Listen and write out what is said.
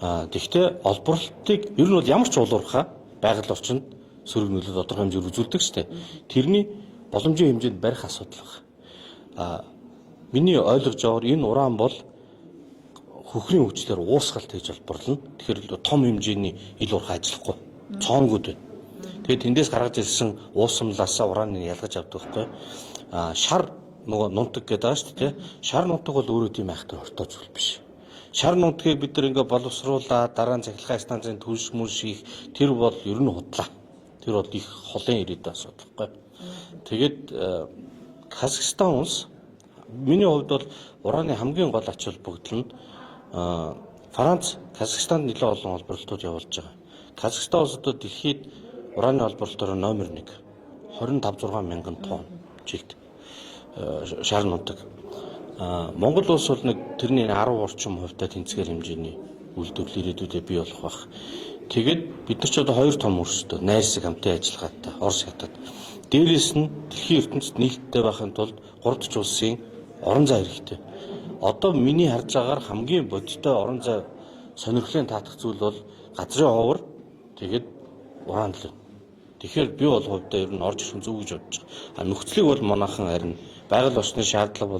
Тэгэхдээ олборлолтыг ер нь бол ямар ч улуурхаа байгаль орчинд сөрөг нөлөө тодорхой хэмжээгээр үзүүлдэг шүү дээ. Тэрний боломжийн хэмжээнд барих асуудал байна. Миний ойлгож байгаагаар энэ уран бол хөхрийн хүчлээр уусгалт хийж олборлоно. Тэгэхээр том хэмжээний ил уурхай ажиллахгүй. Цоонгууд байна. Тэгээд тэндээс гаргаж ирсэн уусамлаасаа урааныг ялгаж авдаг байхгүй. Шар нөгөө нунтаг гэдэг байгаа шүү дээ. Шар нунтаг бол өөрөө тийм айхтар хортой зүйл биш. Шар нунтгийг бид нар ингээ боловсруулаад дараа нь цахилгаан станцын түлш мүлш хийх тэр бол ер нь худлаа. Тэр бол их холын ирээдүйн асуудал байхгүй. Тэгээд Казахстан улс миний хувьд бол урааны хамгийн гол ач холбогдол нь Франц Казахстанд нэлээд олон олборлолтууд явуулж байгаа. Казахстан улс одоо дэлхийд ураны олборлолтоор номер 1, 25 6 мянган тонн жилд шар нунтаг. Монгол улс бол нэг тэрний 10 орчим хувьтай тэнцгээр хэмжээний үйлдвэрлэл ирээдүйдээ бий болох байх. Тэгээд бид нар ч одоо хоёр том өрсөлдөө найрсаг хамтын ажиллагаатай Орос, Хятад. Дээрээс нь дэлхийн ертөнцид нээлттэй байхын тулд 3 дахь улсын орон зай хэрэгтэй. Одоо миний харж байгаагаар хамгийн бодиттой орон зай сонирхлын таатах зүйл бол газрын ховор, тэгээд уран л. Тэгэхээр би бол хувьдаа ер нь орж ирэх нь зөв гэж бодож байгаа. Нөхцөлийг бол манайхан харин байгаль орчны шаардлага бол